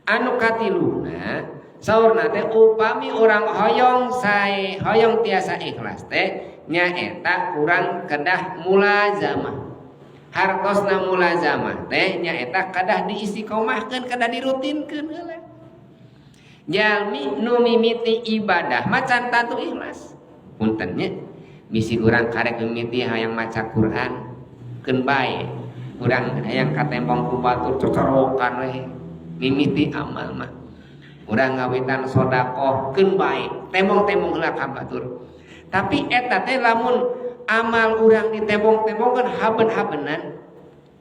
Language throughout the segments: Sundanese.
Anu katiluna, saurna teh upami urang hoyong sae, hoyong tiasa ikhlas teh nyaeta urang kedah mulazamah. Hartosna mulazamah teh nyaeta kedah diistiqomahkeun, kedah dirutinkeun heula. Jalmi nu mimiti ibadah macan tatu ikhlas. Punten nya, bisi urang karek mimiti hayang maca Quran keun bae, urang hayang katembong ku batur, cocorokan we. Mimiti amal mah urang ngawitan sodakoh keun bae, tembong-tembong heula ka batur. Tapi eta teh lamun amal urang ditembong-tembongkeun haben-habenan,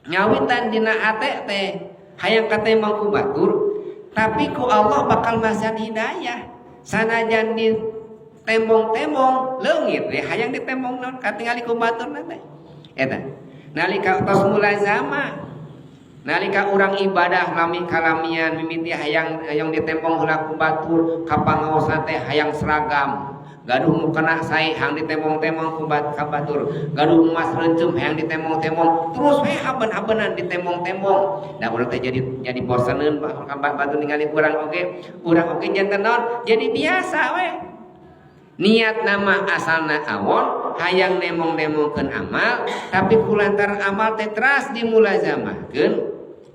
ngawitan dina hate teh hayang katembong ku batur, tapi ku Allah bakal masihan hidayah. Sanajan di tembong-tembong leungit we hayang ditembong naon katingali ku batur teh. Eta nalika tos mulazamah, nalika urang ibadah lami kalamian, mimiti hayang hayang ditembong heula ku batur, kapangaosan teh hayang seragam gaduh mukena sae, hayang ditembong-tembong ku ka batur, gaduh emas reuncum, hayang ditembong-tembong, terus we haben-habenan ditembong-tembong. Da urang teh jadi boseneun ka batur ningali urang oge, urang oge janten naon, jadi biasa we. Niat nama asalna awon hayang nembong-nembongkeun amal, tapi kulantaran amal teh teras dimulazamahkeun,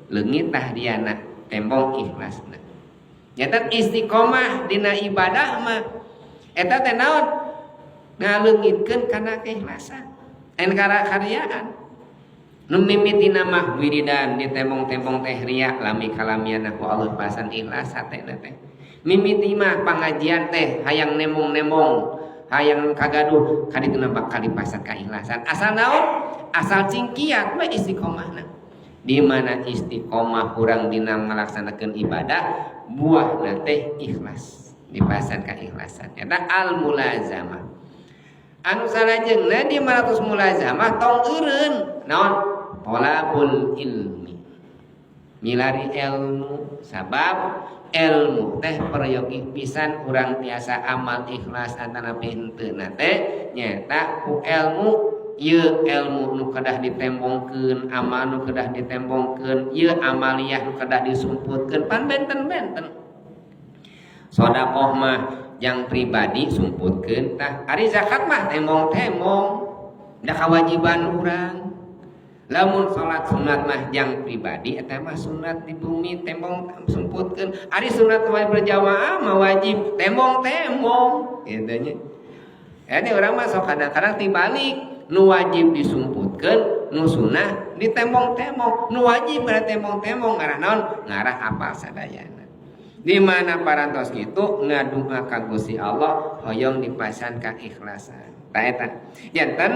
leungit tah diana tembong ikhlasna. Nyata istiqomah dina ibadah mah eta teh naon, ngaleungitkeun kana keikhlasan en kana karyaan. Nu mimitina mah wiridan ditembong-tembong teh ria, lami kalamian ku Allah pasan ikhlas hatena teh. Mimiti mah pangajian teh hayang nembong-nembong, hayang kagaduh, kadituna bakal dipasan keikhlasan. Asal naon, asal cingkiat we istiqomahna. Di mana istiqomah urang dina ngalaksanakeun ibadah, buahna teh ikhlas, dipasan keikhlasan. Eta al mulazamah. Anu salajengna di 500 mulazamah, tong eureun naon, tolabul ilmi, milari ilmu. Sabab ilmu teh peryogi pisan urang tiasa amal ikhlas antara henteu teh nyaeta ku ilmu. Ieu ilmu nu kedah ditembongkeun, amal nu kedah ditembongkeun, ieu amaliyah nu kedah disumputkeun, pan benten-benten. Sodakoh mah yang pribadi sumputkeun tah, ari zakat mah tembong-tembong da kewajiban urang. Lamun salat sunat mah yang pribadi, eta mah sunat di bumi, tembong sumputkeun. Ari sunat mah berjamaah mah wajib, tembong-tembong kitu nya. Jadi urang mah sok kadang-kadang tibalik, nu wajib disumputkeun, nu sunah ditembong-tembong, nu wajib kada tembong-tembong. Ngarah naon? Ngarah apal sadayana. Di mana parantos kitu ngadua ka Gusti Allah hoyong dipasan keikhlasan. Tah eta janten.